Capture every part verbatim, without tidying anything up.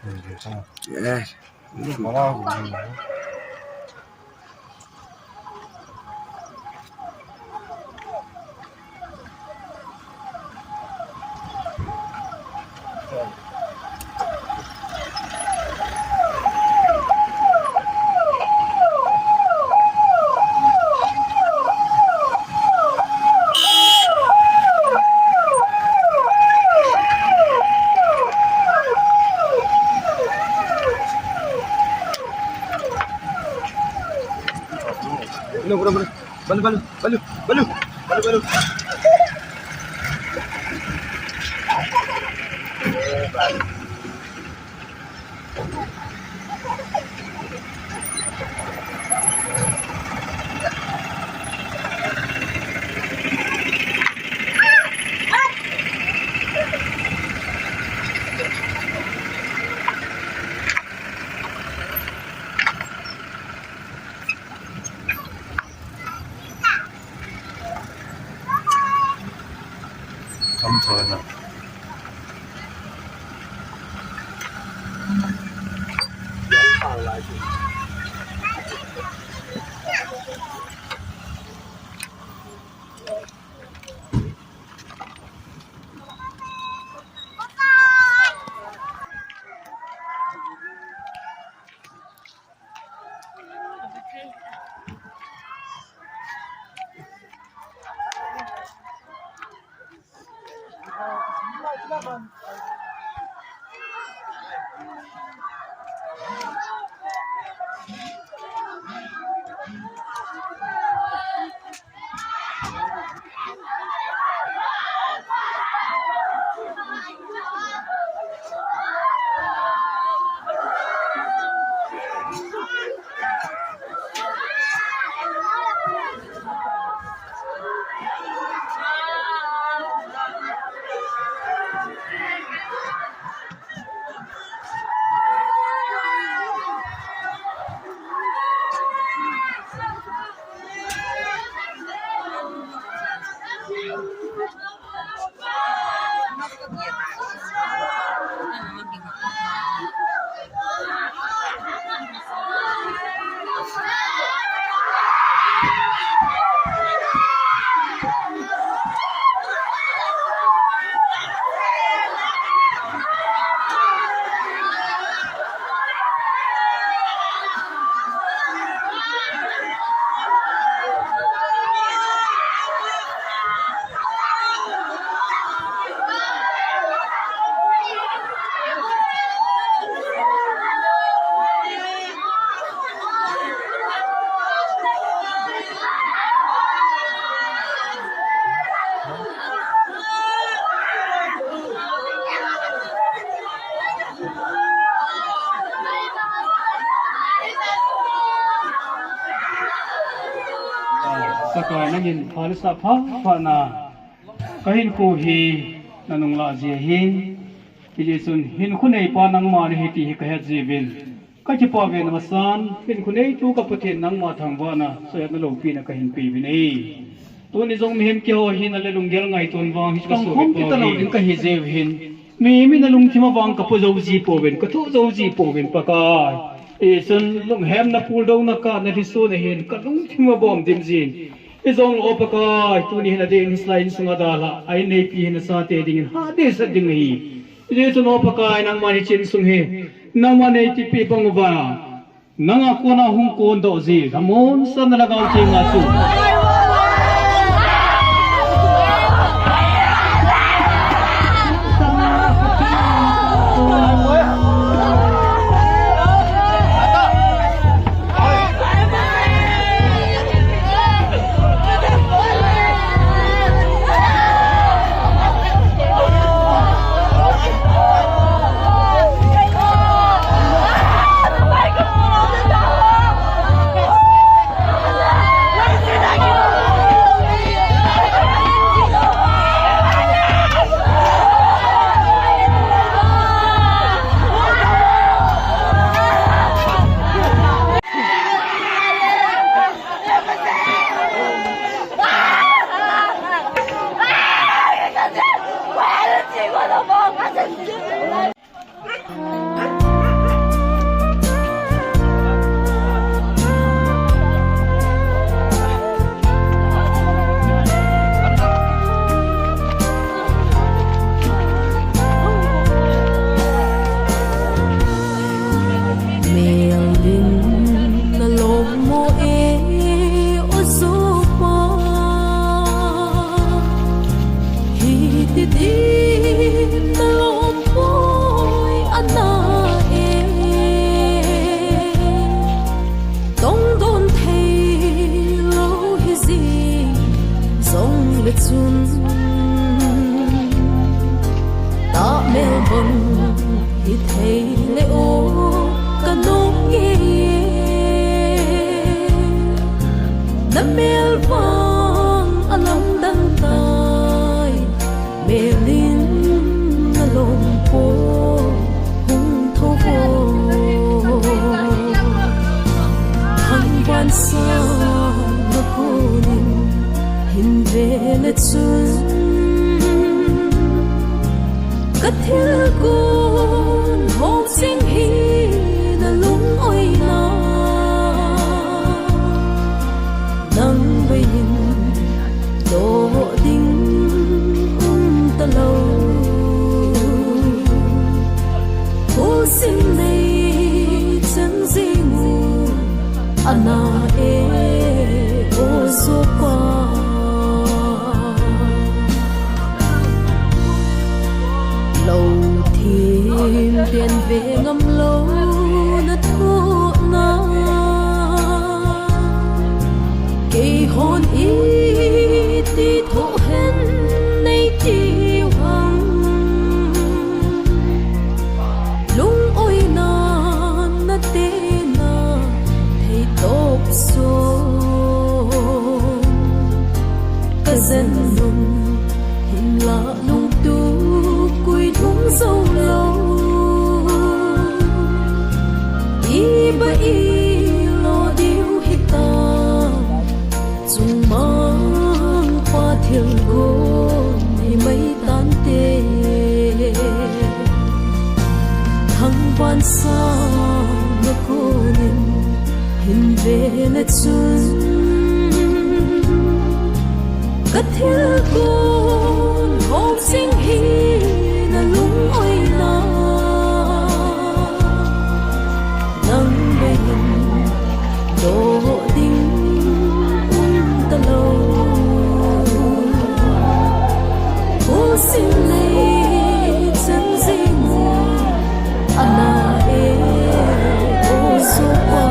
Eh. Balu, balu, balu. Balu, balu, balu. Balu, balu. Pakai, nangin phalisa pha pha na. Kahinkho hi nanung lah jeh ahin. Hijeh chun hinkho neipa nangma nahi ti hi kahet jiuvin. Kakipah uve, amasan hinkho neitu ka Pathen nangma thangvahna, choi-atna loupina kahin peuvin ahi. Tuni jong mihem keiho hina le lunggel ngaito vang hi kakhom kit talou ding kahi jeh uvin. Mi, mi na lungthim a vang kapo jou ji pouvin, kathoh jou ji pouvin Pakai. Hijeh chun lunghemna, puldouna, kana lhiso na hin kalungthim a bom dim jin. Hijong o Pakai, tuni hin adeh in hiche lai insunga dalha a inneipi hin achate dingin hat dehset ding ahi. Hijeh chun o Pakai, nangman hiche insung hi nangman neitipi bang uva, nanga kona hung kondoh ji, lhamon sana lhagao thenga chu. le o ka nong nge, na mel vang a lamdang tai, melin na lom po hung tho vo. Thangvah sa na konin hin ve le chun, ka thil kun hong sing hi na lung oi na, nang vei in to ding um ta lo. Ko sin nei chan zing u ana e o so pa. Lo thim den ve ngam lo na thu na. Kei hon i ti tho hen nei ti u hang. Lung oi na na te na thei top so. Ka zen nun hin la lung tu kui lung zo lo. I ba i lo diu hi ta. Chung mang pa thil gon hi mai tan te. Thangvah sa na konin hin ve le chun. Ka thil kun hong sing hi na lung oi na. Nang vei in to ding um ta lo. Ko sin nei chan zing u ana e o so pa.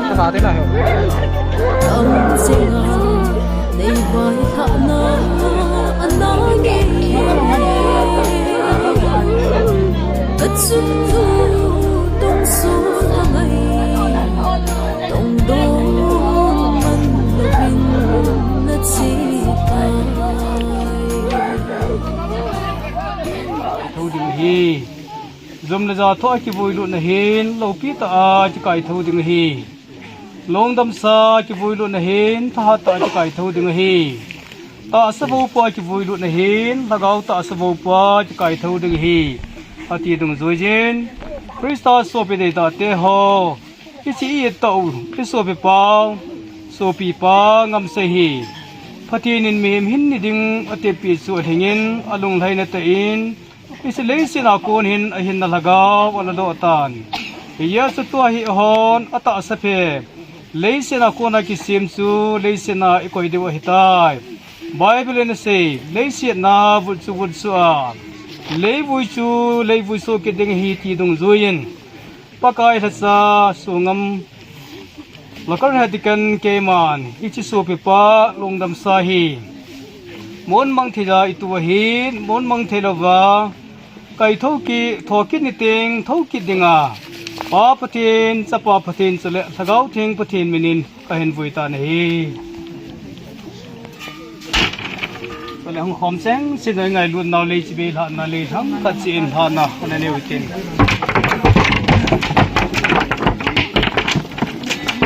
Ka sa te na he. Nei vai thahna ana nge. Ka chun thu tong so a ngai. Tong don man lovin na chi tai. Tho ding hi. Jom le ja thoa kivui lutna hin, lopi tah a kikai tho ding ahi. Lungdamsa kivui lutna hin, thahat tah a kikai tho ding ahi. Tahsa vopa kivui lutna hin, lhagao tahsa vopa kikai tho ding ahi. Ati dungjuiyin, Christa sopi deitah te ho. Hiche i et tah u, i sopi pau, sopi pa Ngamsei hi. Pathen in mihem hin ni ding atepna chu alhingin, alunglhaina tah in, Hiche leiset a kon hin ahinna lhagao ala doh tan. Hiche chu tua hi ahon atahsa phe. Leiset a kon a kisem chu leiset a ikoi diu ahitai. Bible in asei, leiset a vut chu vut chu a. Leivui chu leivui soh kit ding ahi ti dungjuiyin. Pakai lhacha songam Local Head Deacon keiman, hiche sopi pa Lungdamsa hi. Mon mang thei a itu ahin, mon mang thei louva. Kai thokit, thokit ni teng, thokit dinga. Pa Pathen, Chapa Pathen, chule Lhagao Theng Pathen minin kahin vui tan ahi. Chule hung khom chengse in ngailutnau lei chibai lhahna lei lhang khat chi in lhahna ana neiu tin.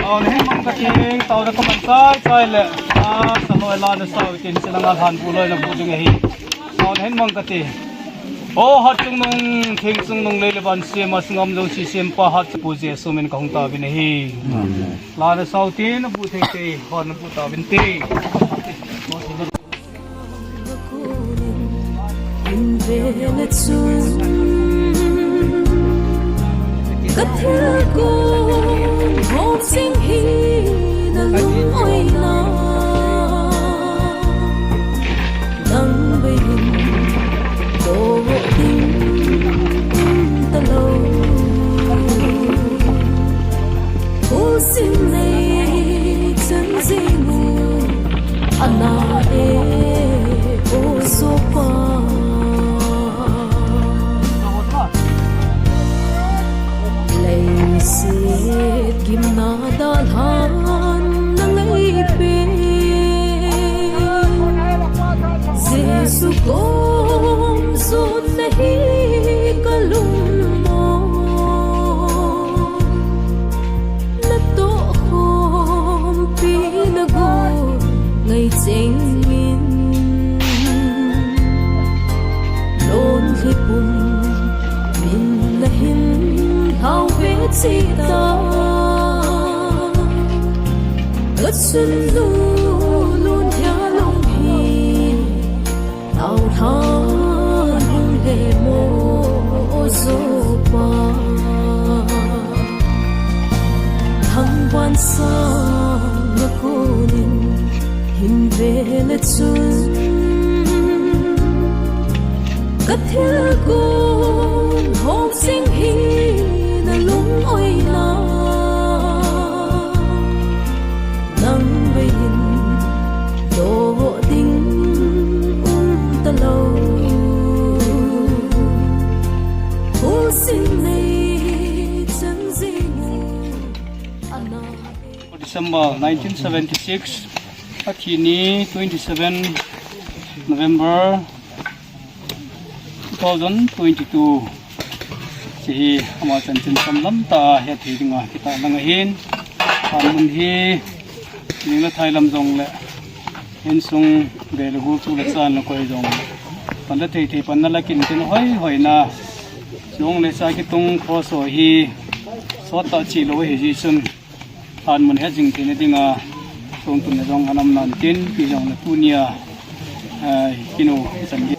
Taona hin mang kati, taona kaman chai chai le, a, saloi la nasau tin, chilanga lhan bu loi nabu ding ahi. Taona hin mang kati. O Hatchungnung, Thengchungnung, lei le van sem a sangam jouse sempa Hatchungpu Jesu min kahung tauvin ahi. Amen. Lana saotin, bu thei thei, hon bu tauvin te. Inve le chun, ka thil gon hong sing hi na lung oi na. Nang vei in doh ding um talou. Husin nei chan jing u ana e o sopa. Leiset gimna dalhan na ngaipe. Jesu kom sut na hi ka lungmong. Na tohkhompi na gon ngai chengin. Lonlhi pum min na hin lhau ve chita. Ka chunnu Lunthia lung hi Tao lhan hung le mo o sopa. Thangvahsang na konin hin ve le chun. Ka thil gon hong sing hi na lung oi na. Nang vei in doh ding um talou. Husin nei chan jing u ana e. December nineteen seventy-six, athi ni twenty-seven November two thousand twenty-two. Hiche hi ama chanchin samlam tah a hethei dinga kitahlang ahin. Amun hi, ning le thai lam jong le, insung, gei le gu chu le chan le koi jong, pan le thei thei pan na la kin tin hoi hoi na. Jong le cha kitung cross ho hi, sot tah chi lou hi ji chun. Amun he jing theina dinga, song tun le jong anam nan tin, pi jong le tunia, eh, kinu chan hi.